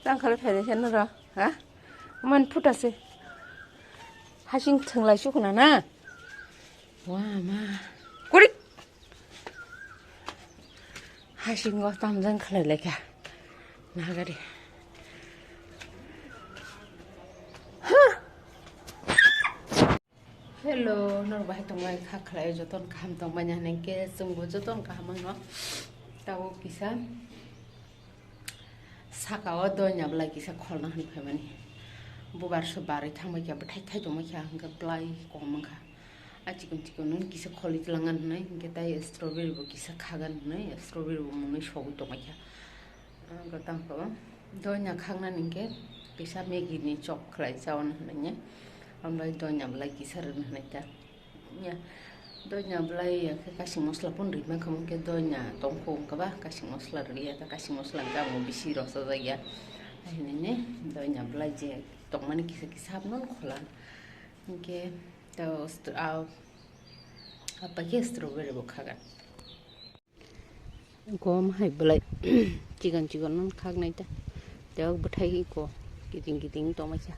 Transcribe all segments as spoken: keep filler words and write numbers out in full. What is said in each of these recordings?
Tang khalai phainai khe noro, ha? Man phuta se. Hasing thwnglai sukuna na? Wa ma. Kurik. Hasingo tamjang khalai laikha. Nagari. Hello, norok bahai tongbai kha khlai joton kaham tongbai hwnwi khe chwngbo joton kaham wngno. Tabuk kisa saka o doina bwlai kisa kholna hwnwi phaimani. Bubar se barwi thangbai kha, bwthai thai tongbai kha, hwnkhe bwlai kom wngkha. A chikon chikon no kisa kholi tlangan hwnwi, hwnkhe tai strawberry bo kisa khagan hwnwi, strawberry bo mwnwi sogwi tongbai kha. Ang tang kho doina khaknani hwnkhe kisa Maggi ni chop khlai chawan hwnwi, ambai doina bwlai kisa rwna hwnwi ta. Ya, doina bwlai ya khe kasing mosla pon rwima kha, hwnkhe doina tongkho wngkha ba kasing mosla rwya ta, kasing mosla hwnkhe amo bisi rwchajak ya. Ahinini doina bwlai je tongmani kisa kisa hapno khola. Hwnkhe to str-, a, apa khe strawberry bo khagan. Gom hai belai chikon chikon no khaknai ta. Tei bwthai iko kiting kiting tongmai kha.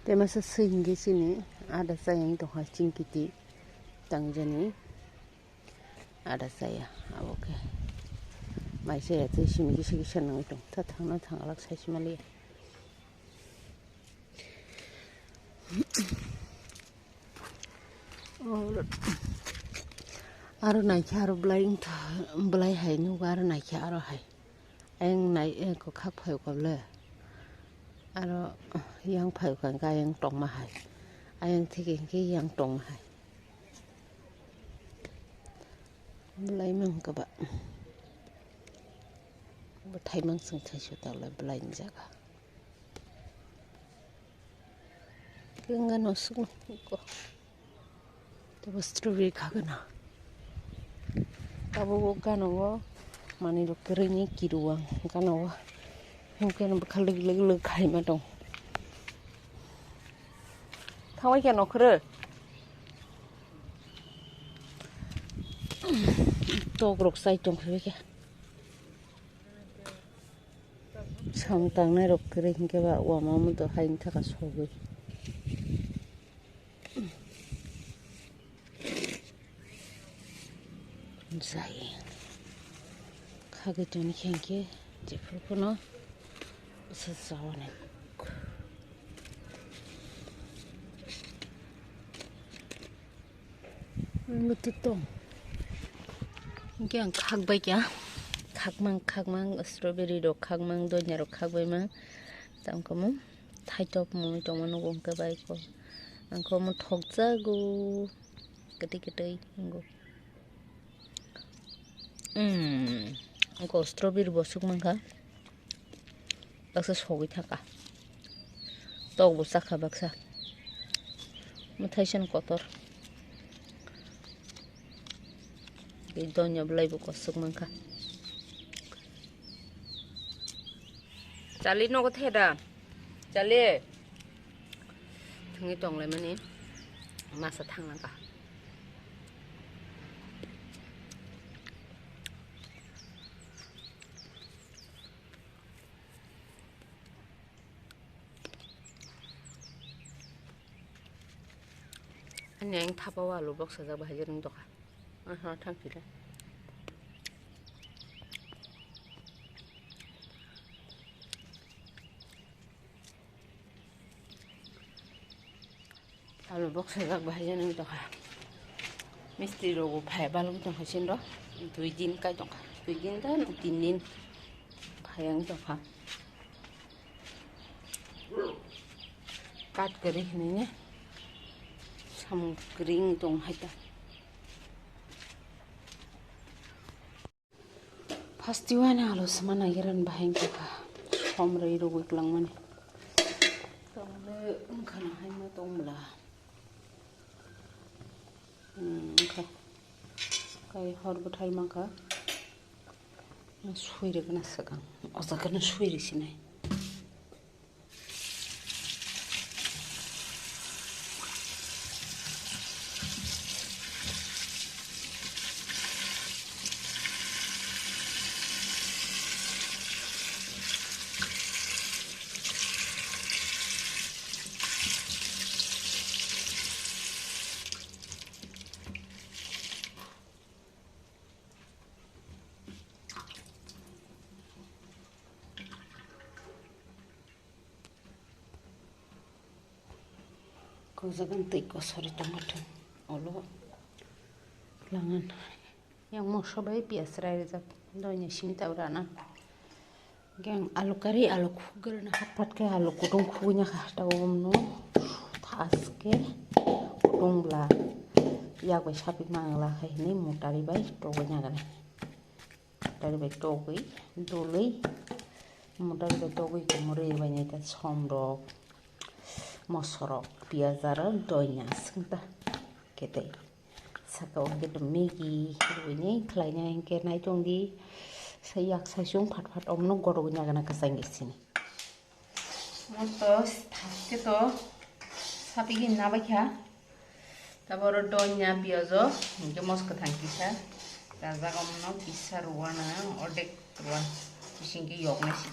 Tei masa swi hwnkhe chini ada chayang tongkha chingkiti tangjani. Ada chaya, abo khe mai chaya tei simi kisa kisa nangwi tong. Ta thangna thang alak sai si maliya. Aro naikhe aro belai wngtha, belai hai nukgo aro naikhe aro hai. Ayang nai, eh, kwkhak phai kha le. Aro yang phai kha hwnkhe ayang tongma hai. Ayang thik hwnkhe yang tongma hai. Belai mang kha ba. Bo thaimang chwng thaisu ta le belai ni jaga. Khe wngano sukno iko. Tabo strawberry khagana. Tabo o gana o manwi rok kwrwini kiru ang gana o. Himkhe no bwkha lwk lwk lwk khaima tong. Thangbai khe nokhorwi. Tok rok chai tong khe. Sam tangnai rok kwrwi hinkhe ba uama mudo hai wngkha sogwi. Jai. Khagwi toni khe hinkhe jephuru phano bwsa chawanai. Mutu tong. Hinkhe ang khakbai kha. Khakmang, khakmang, strawberry rok khakmang, donya rok khakbai mang. Tangkamo thaitok mui tongma nugo hinkhe bai ko. Angkhe omo thokjago. Kwtwi kwtwi wngo. Mm. Angkhe strawberry bo suk mankha. Baksa sogwi thangkha. Tok bo chakha baksa. Mwthai sen kotor. Tei donya bwlai bo kosok mankha. Chali nogo theda. Chali. Thwngwi tonglaimani masa thanglangkha. Ani ang thapa o alu boksajak bahai je nung tongkha. Aha, thang sile. Alo boksajak bahai jani wng tongkha. Mistri rok bo phai balwk tongkha sini rok. Dui din kai tongkha. Dui din da tin din phai wng tongkha. Kat kwrwi hinwi ne samung kwrwi wng tong hai ta. First o ani alu sima naigirin bahai wngkha som rwi rwgwi kwlangmani. Tongde wngkha na hai ma tong bwla. Hmm, wngkha. Kai hor bwthai mankha. Sui rwgwna swkang. O jaga no sui rwsinai. Kojagan twi kosori tongma thang ulo langan. Yang moso bai piyas rai rijak doini sini tau rana. Yang alu kari alu khugurna haphat khe alu kutung khugui nyakha tau umno thaske kutung bla yak bai sapi mangla khai hinui mutari bai togoi nyakha. Mutari bai togwi dului, mutari bai togwi kwmwrwi bai naita somrok, mosorok, piyaj aro doina swngta khe tei saka o hwnkhe Maggi rwini khlaina hinkhe naitung di sai yak sai chwng phat phat omno gorogwi nagana kwchangwi sini. Moto thaske to sapigwi nabaikha. Taboro donya piyajo, hinkhe mos kwthang kisa. Rajak omono kisa rwna, ordek rwan. Bisingkhe yoknai si.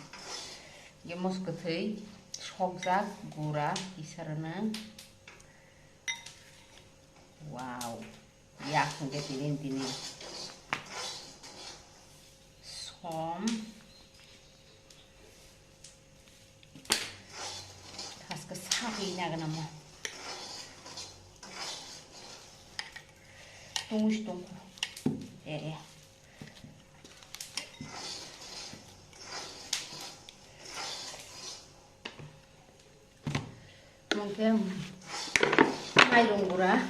Hinkhe mos kwthwi sokjak gura kisa rwna. Wow. Yak hinkhe tinin tinin. Som. Thaske sakwi nagana mo. Tungsi tungkho. Eh, eh. Mungkin mairung gura.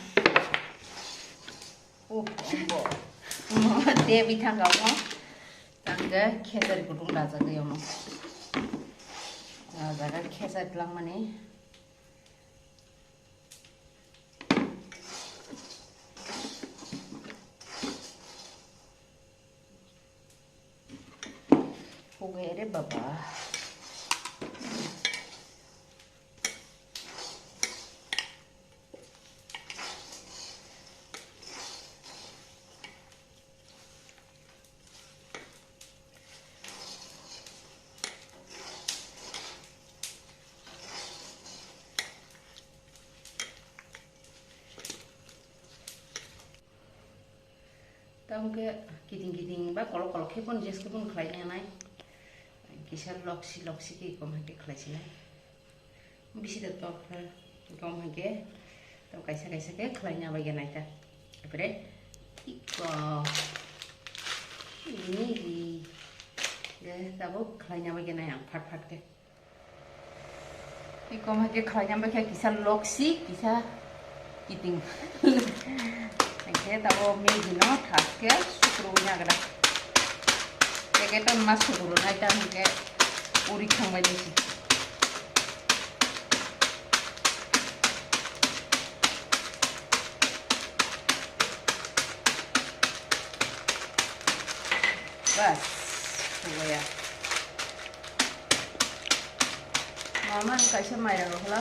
Oh, ombo. Mo de bithang kamo. Tangga khejari kutung rajaga yomo. Rajaga khejari langmani. Huge re baba. Tamo khe kiting kiting ba kolok kolok khe bono jeske bono khlai nanai. Kisa loksi loksi khe kom hai khe khlai sinai. Bisi da tok kha kom hai khe to kaisa kaisa khe khlai na bai nai ta. Apre iko ini ri de tabo khlai na bai nai ang phat phat khe. Iko hai khe khlai na bai khe kisa loksi kisa kiting. Hingkhe tabo Maggi no thaske sukru nagra. Teke to ma sukru nai ta hingkhe uri khangbai nisi. Bas, sugoya. Mama kaisa mairang rok hla.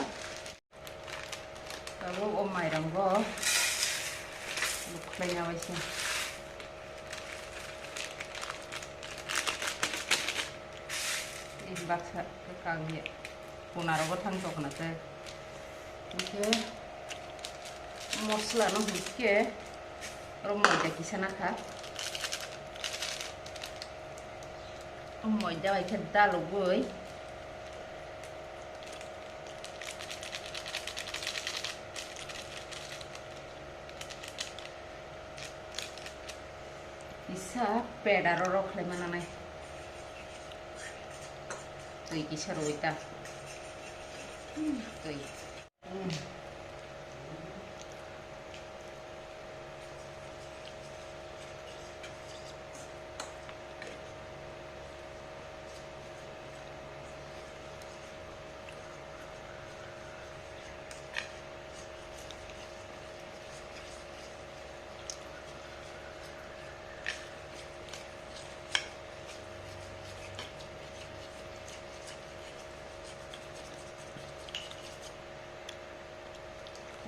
Tabuk o mairang bo bukhlai na bai se. Ini baksa kang ye. Kuna rogo thang tokna te. Hingke mosla no hingke oro moida kisa nakha. O moida bai khe dalogoi. Kisa peda roro khlai mananai. Twi kisa roi ta. Hmm, twi. Hmm.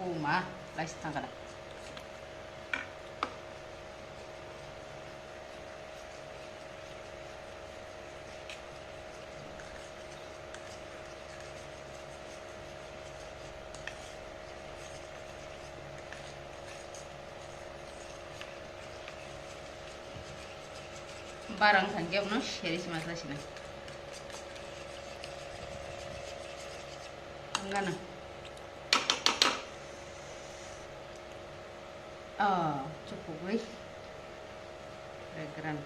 Uma, guys, tangkada. Barang sangke uno seri sima sila sina. Angana. Oh, chukugwi. Background.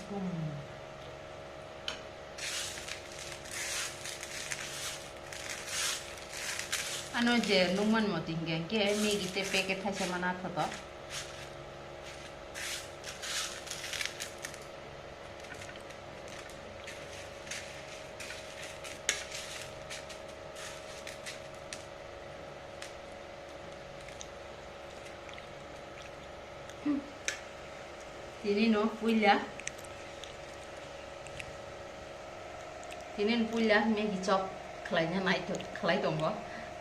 Boom. Ano je nungman moti hingke hingke Maggi te packet thaisa mana thoto. Tini no puila. Tini no puila Maggi chop khlaina nai to-, khlai tongo.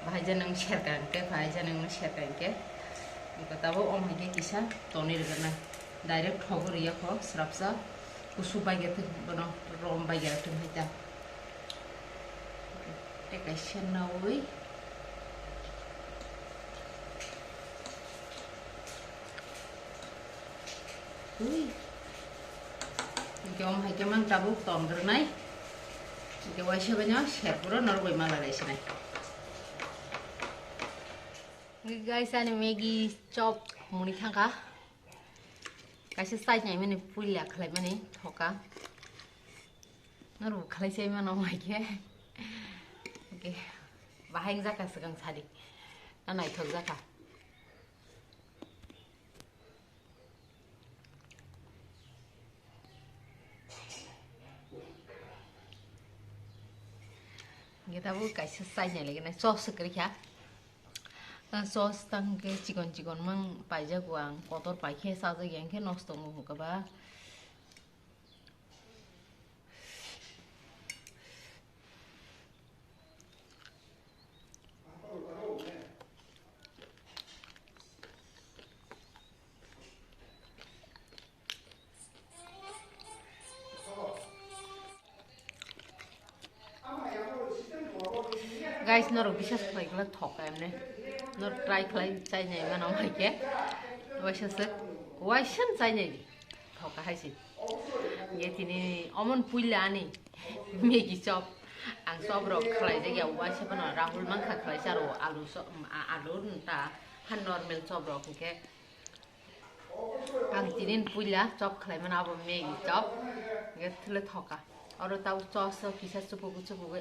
Bahai je nang serka hingke, bahai je nang serka hingke. Iko tabo om hingke kisa tonwi rwgana. Direct thogo riya kho, srapsa. Kusu bai ge thung bono, rom bai ge thung hai ta. Tei kaisa nawi. Ui. Hingke om hai khe mang tabuk tong rwnai. Hingke waisa bai no ser puro norok bai mala rai sinai. Guys, ani Maggi chop muni thangka. Kaisa chai nai mani puila khlai mani thoka. Norok khlai sai mano mai khe. Hingke bahai wng jaka swkang sadi. Na naithok jaka. Hingke tabuk kaisa chai nai lagi nai, sos se kwrwi kha. Sos tang khe chikon chikon mang paijak o ang, kotor pai khe chajak ya, hingke nosto wng kha ba. Guys, norok biswas khlai khlai thoka emne. Norok try khlai chai nai mano hai khe. Waisa se, waisa chai nai di. Thoka hai se. Ye tini omon puila ani Maggi chop. Ang chop rok khlai jak ya waisa phano Rahul mangkha khlai charo alu chop, a-, alu ta ha normal chop rok hingke. Ang tinin puila chop khlai mano abo Maggi chop. Hingke thwle thoka. Oro tau sos o kisa chupugwi chupugwi.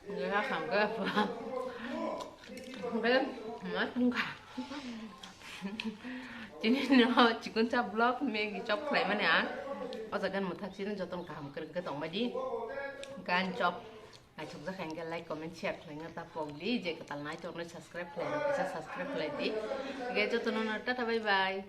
Hingke hakham khe hingke ma tungkha. Tini no chikon cha vlog Maggi chop khlai mani ang. O jaga mwthak chini jotono kaham kwrwng khe tongbai di. Gan chop. Naithok jak kha hingke like, comment, share khlaina ta pok di, je kwtal nai tongnai subscribe khlai rok kisa subscribe khlai di. Hingke jotono no tata bye bye.